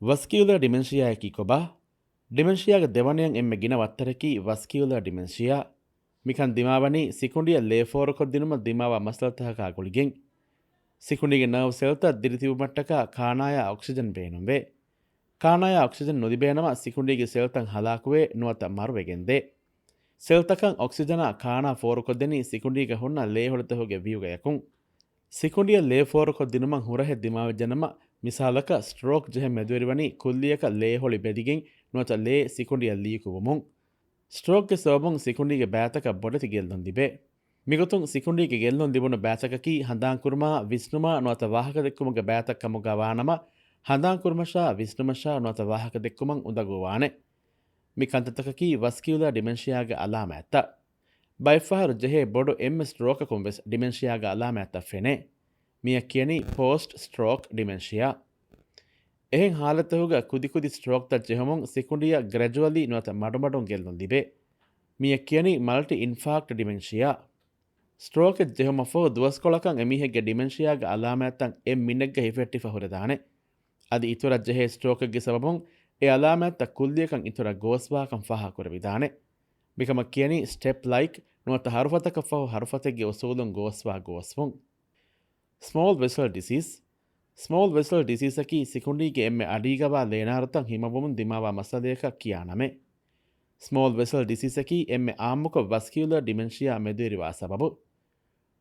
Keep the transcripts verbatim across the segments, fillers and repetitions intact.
ވަސްކިއުލާ ޑިމެންޝިއާއަކީ ކޮބާ؟ ޑިމެންޝިއާގެ ދެވަނަޔަށް އެންމެ ގިނަ ވައްތަރަކީ ވަސްކިއުލާ ޑިމެންޝިއާ. މިކަން ދިމާވަނީ ސިކުނޑިއަށް ލޭ ފޯރުކޮށްދިނުމަށް ދިމާވާ މައްސަލަތަކާ ގުޅިގެން. ސިކުނޑީގެ ނާވް ސެލްތައް ދިރިތިބުމަށްޓަކާ ކާނާޔާ އޮކްސިޖަން ބޭނުންވޭ. ކާނާޔާ އޮކްސިޖަން ނުލިބޭނަމަ ސިކުނޑީގެ ސެލްތައް ހަލާކުވޭ ނުވަތަ މަރުވެގެންދޭ. ސެލްތަކަށް އޮކްސިޖަނާ ކާނާ ފޯރުކޮށްދެނީ ސިކުނޑީގަ ހުންނަ ލޭހޮޅިތަކުގެ ވިއުގަޔަކުން. ސިކުނޑިއަށް ލޭ ފޯރުކޮށްދިނުމަށް ހުރަހެއް ދިމާވެއްޖެނަމަ، މިސާލަކަށް ސްޓްރޯކް ޖެހެން މެދުވެރިވަނީ ކުއްލިއަކަށް ލޭހޮޅި ބެދިގެން ނުވަތަ ލޭ ސިކުނޑިއަށް ލީކުވުމުން. ސްޓްރޯކްގެ ސަބަބުން ސިކުނޑީގެ ބައިތަކަށް ބޮޑެތި ގެއްލުން ލިބޭ. މިގޮތުން ސިކުނޑީގެ ގެއްލުން ލިބުނު ބައިތަކަކީ ހަނދާންކުރުމާ، ވިސްނުމާ ނުވަތަ ވާހަކަދެއްކުމުގެ ބައިތައް ކަމުގަ ވާނަމަ، ހަނދާންކުރުމަށާ، ވިސްނުމަށާ ނުވަތަ ވާހަކަދެއްކުމަށް އުނދަގޫވާނެ. މި ކަންތައްތަކަކީ ވަސްކިއުލާ ޑިމެންޝިއާގެ އަލާމާތްތައް. ބައެއްފަހަރު ޖެހޭ ބޮޑު އެންމެ ސްޓްރޯކަކުން ވެސް ޑިމެންޝިއާގެ އަލާމާތްތައް ފެނޭ. މިއަށް ކިޔަނީ ޕޯސްޓް ސްޓްރޯކް ޑިމެންޝިއާ. އެހެން ހާލަތްތަކުގަ ކުދިކުދި ސްޓްރޯކްތައް ޖެހުމުން ސިކުނޑިއަށް ގްރެޖުއަލީ ނުވަތަ މަޑުމަޑުން ގެއްލުން ލިބޭ. މިއަށް ކިޔަނީ މަލްޓި އިންފާކްޓް ޑިމެންޝިއާ. ސްޓްރޯކެއް ޖެހުމަށްފަހު ދުވަސްކޮޅަކަށް އެމީހެއްގެ ޑިމެންޝިއާގެ އަލާމާތްތައް އެއް މިނެޓްގަ ހިފެއްޓިފަ ހުރެދާނެ. އަދި އިތުރަށް ޖެހޭ ސްޓްރޯކެއްގެ ސަބަބުން އެ އަލާމާތްތައް ކުއްލިއަކަށް އިތުރަށް ގޯސްވާކަން ފާހަގަކުރެވިދާނެ. މިކަމަށް ކިޔަނީ ސްޓެޕް ލައިކް ނުވަތަ ހަރުފަތަކަށްފަހު ހަރުފަތެއްގެ އުސޫލުން ގޯސްވާ ގޯސްވުން. ސްމޯލް ވެސަލް ޑިސީސް. ސްމޯލް ވެސަލް ޑިސީސަކީ ސިކުނޑީގެ އެންމެ އަޑީގަވާ ލޭނާރުތައް ހިމަވުމުން ދިމާވާ މައްސަލަޔަކަށް ކިޔާ ނަމެއް. ސްމޯލް ވެސަލް ޑިސީސަކީ އެންމެ އާއްމުކޮށް ވަސްކިއުލަރ ޑިމެންޝިއާ މެދުވެރިވާ ސަބަބު.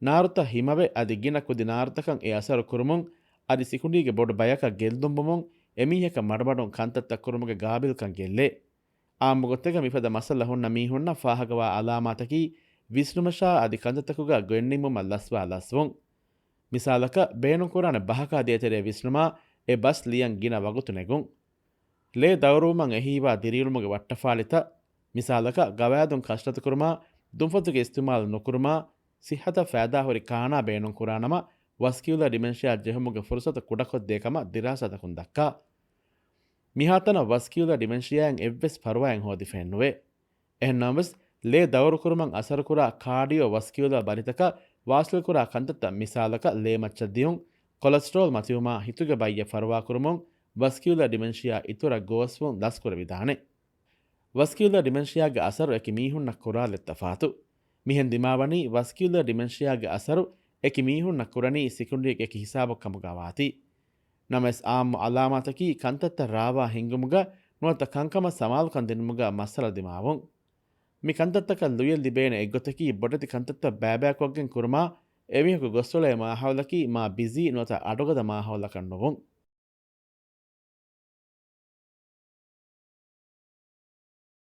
ނާރުތައް ހިމަވެ، އަދި ގިނަ ކުދި ނާރުތަކަށް އެ އަސަރު ކުރުމުން، އަދި ސިކުނޑީގެ ބޮޑު ބަޔަކަށް ގެއްލުންވުމުން، އެމީހަކަށް މަޑުމަޑުން ކަންތައްތައް ކުރުމުގެ ގާބިލްކަން ގެއްލޭ. އާއްމުގޮތެއްގަ މިފަދަ މައްސަލަ ހުންނަ މީހުންނަށް ފާހަގަވާ އަލާމާތަކީ ވިސްނުމަށާ އަދި ކަންތައްތަކުގަ ގެންނެތް ލަސްވާ ލަސްވުން. މިސާލަކަށް، ބޭނުންކުރާނެ ބަހަކާ ދޭތެރޭ ވިސްނުމާ އެ ބަސް ލިޔަން ގިނަ ވަގުތު ނެގުން. ލޭ ދައުރުވުމަށް އެހީވާ ދިރިއުޅުމުގެ ވައްޓަފާޅިތައް، މިސާލަކަށް، ގަވާއިދުން ކަސްރަތުކުރުމާ، ދުންފަތުގެ އިސްތިމާލު ނުކުރުމާ، ސިއްހަތަށް ފައިދާހުރި ކާނާ ބޭނުންކުރާނަމަ، ވަސްކިއުލަރ ޑިމެންޝިއާ ޖެހުމުގެ ފުރުސަތު ކުޑަކޮށްދޭ ކަމަށް ދިރާސާތަކުން ދައްކާ. މިހާތަނަށް ވަސްކިއުލަރ ޑިމެންޝިއާއިން އެއްވެސް ފަރުވާއެއް ހޯދިފައެއްނުވޭ. އެހެންނަމަވެސް، ލޭ ދައުރުކުރުމަށް އަސަރުކުރާ ކާޑިއޯ ވަސްކިއުލާ ބަލިތަކަށް ވާސިލްކުރާ ކަންތައްތައް، މިސާލަކަށް، ލޭމައްޗަށް ދިޔުން، ކޮލަސްޓްރޯލް މަތިވުމާ ހިތުގެ ބައްޔަށް ފަރުވާކުރުމުން، ވަސްކިއުލާ ޑިމެންޝިއާ އިތުރަށް ގޯސްވުން ލަސްކުރެވިދާނެ. ވަސްކިއުލާ ޑިމެންޝިއާގެ އަސަރު އެކި މީހުންނަށް ކުރާ ލެއްތަފާތު. މިހެން ދިމާވަނީ، ވަސްކިއުލާ ޑިމެންޝިއާގެ އަސަރު އެކި މީހުންނަށް ކުރަނީ ސިކުނޑިއެއް އެކި ހިސާބަށް ކަމުގަ ވާތީ. ނަމަވެސް، އާއްމު އަލާމާތަކީ ކަންތައްތައް ރާވާ ހިންގުމުގަ ނުވަތަ ކަންކަމަށް ސަމާލުކަން ދިނުމުގަ މައްސަލަ ދިމާވުން. މި ކަންތައްތަކަށް ލުޔެއް ލިބޭނެ އެއްގޮތަކީ ބޮޑެތި ކަންތައްތައް ބައިބައިކޮށްގެން ކުރުމާ، އެމީހަކު ގޮސްއުޅޭ މާހައުލަކީ މާ ބިޒީ ނުވަތަ އަޑުގަދަ މާހައުލަކަށް ނުވުން.